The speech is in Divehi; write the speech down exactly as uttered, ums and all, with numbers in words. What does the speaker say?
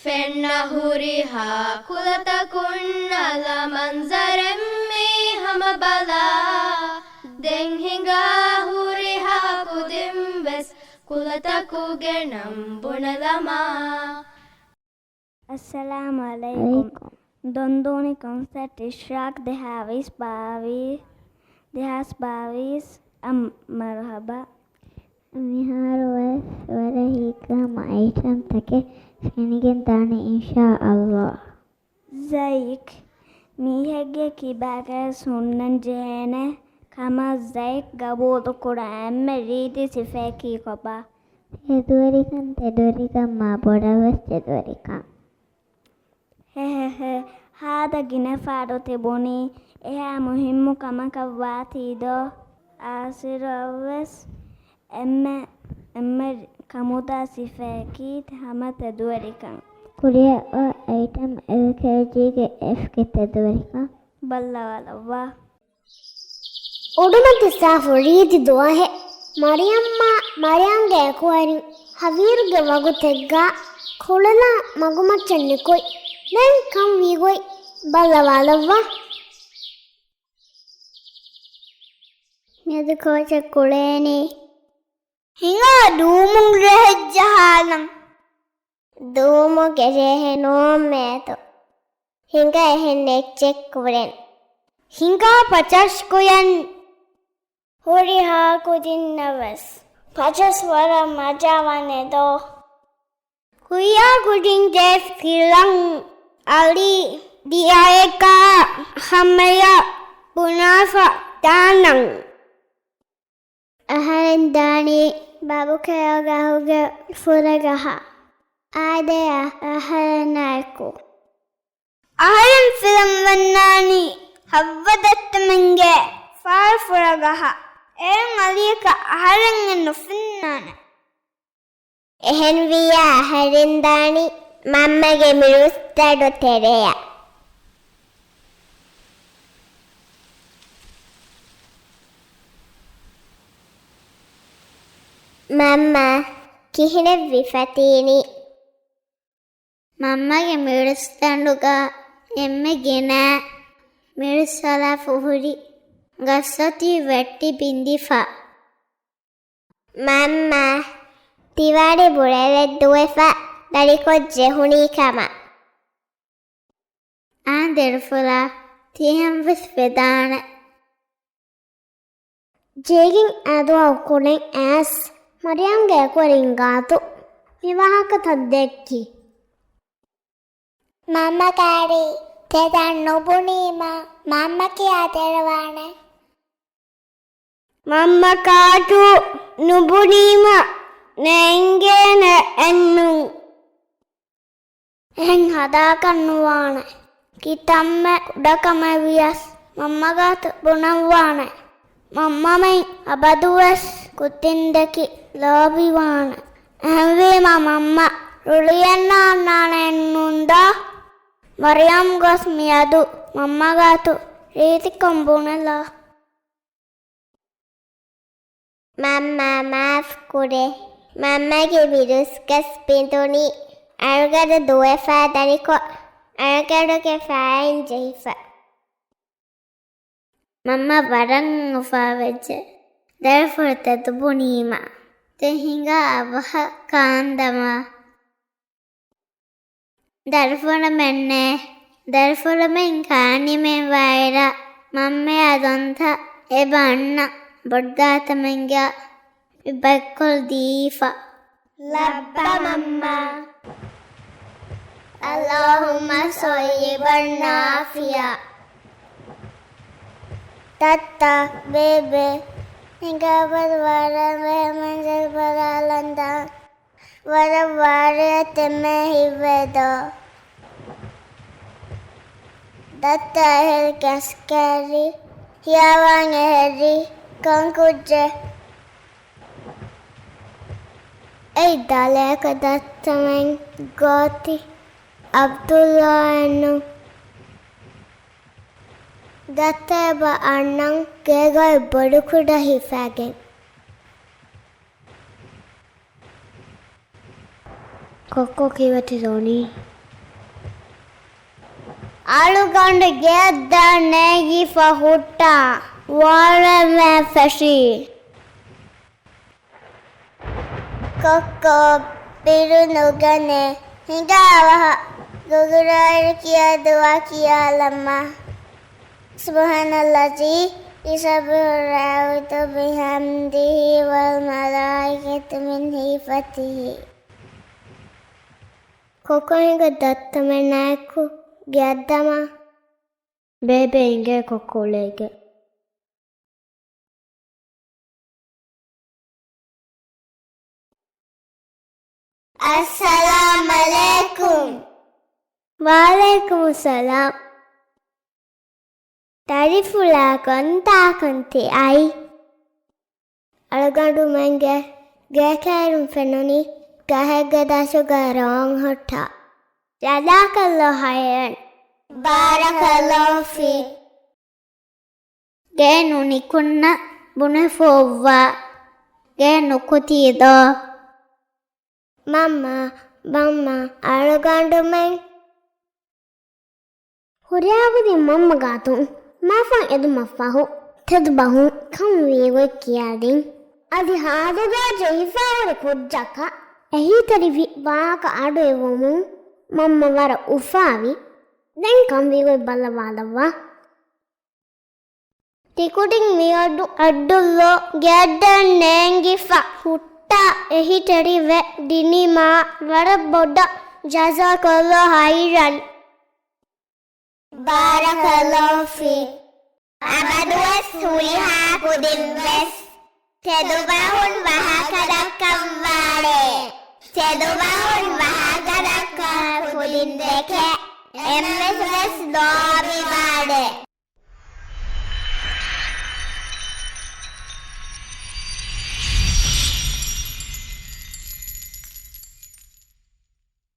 ފެންނަ ހުރިހާ ކުލަތަކުން އަލަ މަންޒަރެއް މީ ހަމަ ބަލާ. ދެން ހިނގާ ހުރިހާ ކުދިން ވެސް ކުލަތަކުގެ ނަން ބުނެލަމާ. އައްސަލާމު ޢަލައިކުމް. ދޮންދޫނި ކޮންސަޓް އިޝްރާޤް ދެހާވީސް ބާވީސް، ދެހާސް ބާވީސް އަށް މަރުޙަބާ. މިހާރު ވެސް ވަރަށް ހިތްހަމަ އައިޓަމްތަކެއް ފެނިގެން ދާނެ އިންޝާﷲ. ޒައިކް، މީހެއްގެ ކިބާގައި ހުންނަން ޖެހޭނެ ކަމަށް ޒައިކް ގަބޫލުކުރާ އެންމެ ރީތި ސިފައަކީ ކޮބާ؟ ތެދުވެރިކަން، ތެދުވެރިކަން، މާ ބޮޑަށް ވެސް ތެދުވެރިކަން. ހެހެހެ، ހާދަ ގިނަ ފަހަރު ތިބުނީ، އެހާ މުހިއްމު ކަމަކަށް ވާތީ ދޯ؟ އާސިރަށް ވެސް އެންމެ، އެންމެ ކަމުދާ ސިފައަކީ ހަމަ ތެދުވެރިކަން. ކުރިއަށް އޮތް އައިޓަމް އެލްކޭޖީގެ އެފްގެ ތެދުވެރިކަން. ބައްލަވާލައްވާ. އުޑުމަތި ސާފު ރީތި ދުވަހެއް. މަރިޔަމްމާ މަރިޔަމްގެ އެކުވެރިން ހަވީރުގެ ވަގުތެއްގަ ކުޅެލާ މަގުމައްޗަށް ނިކުތް. ދެން ކަން ވީގޮތް ބައްލަވާލައްވާ. މިއަދު ކޯޗެއް ކުޅޭނީ؟ ހިނގާ ދޫމުގެ ރެހެއް ޖަހާލަން. ދޫމުގެ ރެހެއް ނޫން މޭތޯ. ހިނގާ އެހެން އެއްޗެއް ކުރެން. ހިނގާ ޕަޗަސް ކުރަން. ހުރިހާ ކުދިންނަށް ވެސް ޕަޗަސް ވަރަށް މަޖާ ވާނެ ދޯ؟ ކުރިއަށް ކުދިން ޖެހި ފިލަން އަލި ދިޔައެކާ ހަމަޔަށް ބުނާފަ ދާނަން. އަހަރެން ދާނީ ބަބުކެޔޮ ގަހުގެ ފުރަގަހަށް. އާދެ، އަހަރެންނާއެކު. އަހަރެން ފިލަން ވަންނާނީ ހައްވަ ދައްތަމެންގެ ފާރު ފުރަގަހަށް. އެހެން އަލިއަކަށް އަހަރެން ނުފެންނާނެ. އެހެންވިއްޔާ އަހަރެން ދާނީ މަންމަގެ މިރުސްދަނޑު ތެރެއަށް. މަންމަ، ކިހިނެއްވީ ފަތީނީ؟ މަންމަގެ މިރުސްދަނޑުގަ އެންމެ ގިނަ މިރުސް އަލާފަ ހުރި ގަސްއޮތީ ވެއްޓި ބިނދިފަ. މަންމަ، ތިވަނީ ބުނެލައްދުވެފަ ދަރިކޮށް ޖެހުނީ ކަމަށް. އާނ ދަރިފުޅާ، ތިހެންވެސް ވެދާނެ. ޖޭގެން އަދުއަށް ކުރެން އައިސް މަރިޔަމްގެ އެކުވެރިން ގާތު މި ވާހަކަތައް ދެއްކި. މަންމަ ކާރީ، ތެދަށް ނުބުނީމަ މަންމަ ކިޔާ ދެރަވާނެ. މަންމަ ކާޓު ނުބުނީމަ ނޭނގޭނެ އެއްނު. އެހެން ހަދާކަށް ނުވާނެ. ކިތަންމެ ކުޑަކަމެއް ވިޔަސް މަންމަ ގާތު ބުނަންވާނެ. މަންމަމެން އަބަދުވެސް ކުދިން ދެކި ލޯބިވާނެ. އެހެންވީމަ މަންމަ ރުޅިއަންނަ އަންނާނެ އެއްނުންދާ. މަރިޔަމް ގޮސް މިއަދު މަންމަ ގާތު ރީތިކޮށް ބުނެލާ. މަންމާ މާފް ކުރޭ. މަންމަގެ މިރުސްގަސް ބިނދުނީ އަޅުގަނޑު ދުވެފަ ދަރިކޮށް އަޅުގަނޑުގެ ފައިން ޖެހިފަ. މަންމަ ވަރަށް އުފާވެއްޖެ. ދަރިފުޅު ތެދުބުނީމަ ދެން ހިނގާ އަވަހަށް ކާންދަމާ. ދަރިފުޅަމެންނޭ، ދަރިފުޅަމެން ކާންނިމެން ވާއިރަށް މަންމަޔާ ދޮންތަ އެބަ އަންނަ ބޮޑުދައްތަމެންގެ ބައްކޮޅު ދީފަ. ލައްބަ މަންމާ. اللهم صيبا نافعا. ތައްތަ، ބޭބެ، ހިނގާބަލަ ވަރަށް ވެހެމެން ބަލާލަންދާން. ވަރަށް ވާރޭ ތެމޭ ހިތްވޭ ދޯ؟ ދައްތަ އެހެރީ ކަސްކައިރި، ހިޔާވާން އެހެރީ ކޮން ކުއްޖެއް؟ އެއީ ދަލޭކަ ދައްތަމެން ގޯތި އަބްދުﷲ އެއްނު. ދައްތަ އެބަ އަންނަން ގޭގައި ބޮޑުކުޑަ ހިފައިގެން. ކޮއްކޮ ކީއްވެތި ދޯނީ؟ އަޅުގަނޑު ގެއަށް ދާން ނޭނގިފަ ހުއްޓާ ވަރަށް މެ ފެށީ. ކޮއްކޮ ބިރު ނުގަނެ ހިނގާ ވަހަށް ގުގުރާއިރު ކިޔާ ދުވާ ކިޔާލަމާ. سبحان الذي يسبح له بحمده والملائكة من خيفته. ކޮއްކޮ ހިނގާ ދައްތަމެންނާއެކު ގެއަށްދަމާ. ބޭބެ އިނގޭ ކޮއްކޮ އުޅޭގެ. އައްސަލާމް ޢަލައިކުމް. ވަޢަލައިކުމުއްސަލާމް. ދަރިފުޅާ ކޮންތާކުން ތި އައީ؟ އަޅުގަނޑުމެންގެ ގޭކައިރުން ފެނުނީ ގަހެއްގެ ދަށުގަ ރޯން ހުއްޓާ. ޖަޒާކައްލާހު ޚައިރަން. ބާރަކައްލާހު ފީކް. ގޭ ނުނިކުންނަ ބުނެފަ އޮއްވާ. ގޭ ނުކުތީ ދޯ؟ މަންމާ، މަންމާ، އަޅުގަނޑުމެން ހުރިހާ ކުދިން މަންމަ ގާތުން މާފަން އެދުމަށްފަހު، ތެދު ބަހުން ކަން ވީގޮތް ކިޔާދިން. އަދި ހާދަގާ ޖެހިފަ ހުރި ކުއްޖަކަށް އެހީތެރިވި ވާހަކަ އަޑުއިވުމުން މަންމަ ވަރަށް އުފާވި. ދެން ކަން ވީގޮތް ބައްލަވާލައްވާ. ތިކުދިން މިއަޑު އައްޑުއްލޯ ގެއަށްދާން ނޭނގިފަ ހުއްޓާ އެހީތެރިވެ ދިނީމާ ވަރަށް ބޮޑަށް ޖަޒާކައްލާހު ޚައިރަން. ބާރަކައްލާހު ފީކް. އަބަދުވެސް ހުރިހާ ކުދިންވެސް ތެދުބަހުން ވާހަކަ ދައްކައްވާނެ. ތެދުބަހުން ވާހަކަ ދައްކާ ކުދިން ދެކެ އެންމެސްވެސް ލޯ